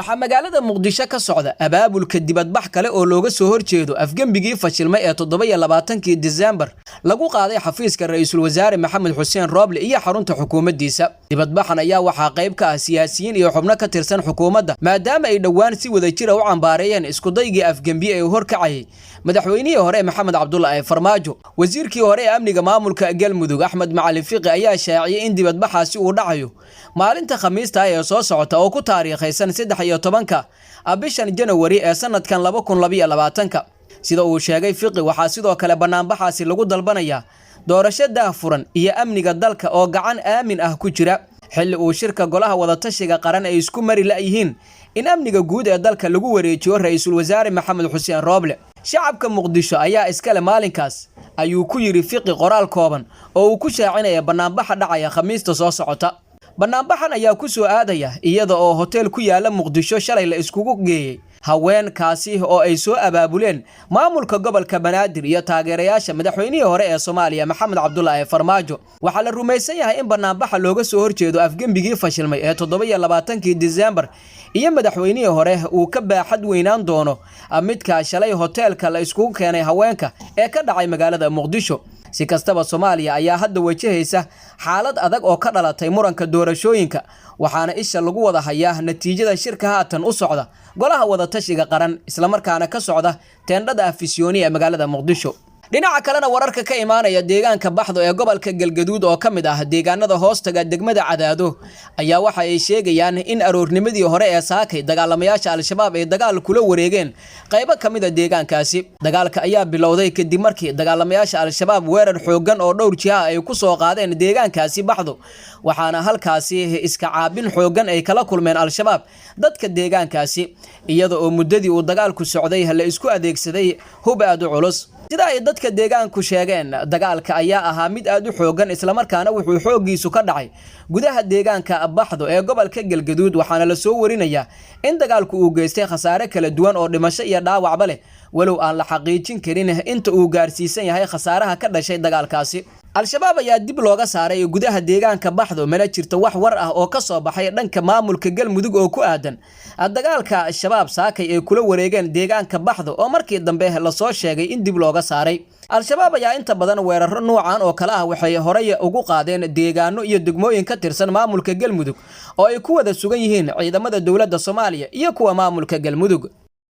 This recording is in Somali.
Waxaa magaalada Muqdisho ka socda abaabulka dibadbax kale oo looga soo horjeedo afgembigii fashilmay ee 27-kii Disembar lagu qaaday xafiiska ra-iisul wasaare Maxamed Xuseen Rooble iyo xarunta xukuumaddiisa. Dibadbaxan ayaa waxaa qayb ka ah siyaasiyiin iyo xubno ka tirsan xukuumadda, maadaama ay dhowaan si wadajira u cambaareeyeen iskudaygii afgembiye ee horkacayay madaxweynihii hore Maxamed Cabdulaahi Farmaajo. Wasiirkii hore ee amniga maamulka Galmudug, Axmed Macalin Fiqi, ayaa shaaciyey in dibadbaxaasi uu dhacayo maalinta Khamiista ee soo socota oo ku taariikhaysan 13-ka bishan Janawari ee sanadkan 2022-ka. Sida uu sheegay Fiqi, waxaa sidoo kale banaanbaxaasi lagu dalbanayaa doorasho daahfuran iyo amniga dalka oo gacan aamin ah ku jira, xilli uu shirka golaha wadatashiga qaran ay isku mari la'yihiin in amniga guud ee dalka lagu wareejiyo ra-iisul wasaare Maxamed Xuseen Rooble. "Shacabka Muqdisho ayaa iskale maalinkaas," ayuu ku yidhi Fiqi qoraal kooban oo uu ku shaacinaya banaanbaxa dhacaya Khamiista soo socota. Banaanbaxan ayaa ku soo aadaya iyada oo hoteel ku yaala Muqdisho shalay la iskugu geeyey haweenkaasi oo ay soo abaabuleen maamulka gobolka Banaadir iyo taageerayaasha madaxweynihii hore ee Soomaaliya Maxamed Cabdulaahi Farmaajo. Waxaa la rumaysan yahay in banaanbaxa looga soo horjeedo afgembigii fashilmay ee 27-kii Disembar iyo madaxweynihii hore uu ka baaxad weynaan doono midka shalay hoteelka la iskugu keenay haweenka ee ka dhacay magaalada Muqdisho. Si kastaba, Soomaaliya ayaa hadda wajahaysa xaalad adag oo ka dhalatay muranka doorashooyinka, waxaana isha lagu wada hayaa natiijada shirka haatan u socda golaha wadatashiga qaran, islamarkaana ka socda teendhada Afisyooni ee magaalada Muqdisho. Dhinaca kalena, wararka ka imaanaya deegaanka Baxdo ee gobolka Galgaduud oo ka mid ah deegaanada hoostaga degmada Cadaado ayaa waxa ay sheegayaan in aroornimadii hore ee saakay dagaalamayaasha Al-Shabaab ay dagaal kula wareegeen qaybo ka mid a deegaankaasi. Dagaalka ayaa bilowday kadib markii dagaalamayaasha Al-Shabaab weerar xooggan oo dhowr jiha ay ku soo qaadeen deegaankaasi Baxdo, waxaana halkaasi iska caabin xooggan ay kala kulmeen Al-Shabaab dadka deegaankaasi, iyada oo muddadii uu dagaalku socday la isku adeegsaday hub aad u culus. Sida ay dadka deegaanku sheegeen, dagaalka ayaa ahaa mid aad u xooggan, islamarkaana wuxuu xooggiisu ka dhacay gudaha deegaanka Baxdo ee gobolka Galgaduud, waxaana la soo warinayaa in dagaalku uu geystay khasaare kala duwan oo dhimasho iyo dhaawacba leh, walow aan la xaqiijin karin inta uu gaarsiisan yahay khasaaraha ka dhashay dagaalkaasi. Al-Shabaab ayaa dib looga saaray gudaha deegaanka Baxdo, mana jirto wax war ah oo ka soo baxay dhanka maamulka Galmudug oo ku aadan dagaalka Shabaab saakay ay kula wareegeen deegaanka Baxdo oo markii dambe lasoo sheegay in dib looga saaray. Al-Shabaab ayaa inta badan weeraro nuucan oo kale ah waxay horey ugu qaadeen deegaano iyo degmooyin ka tirsan maamulka Galmudug oo ay ku wada sugan yihiin ciidamada dowladda Soomaaliya iyo kuwa maamulka Galmudug.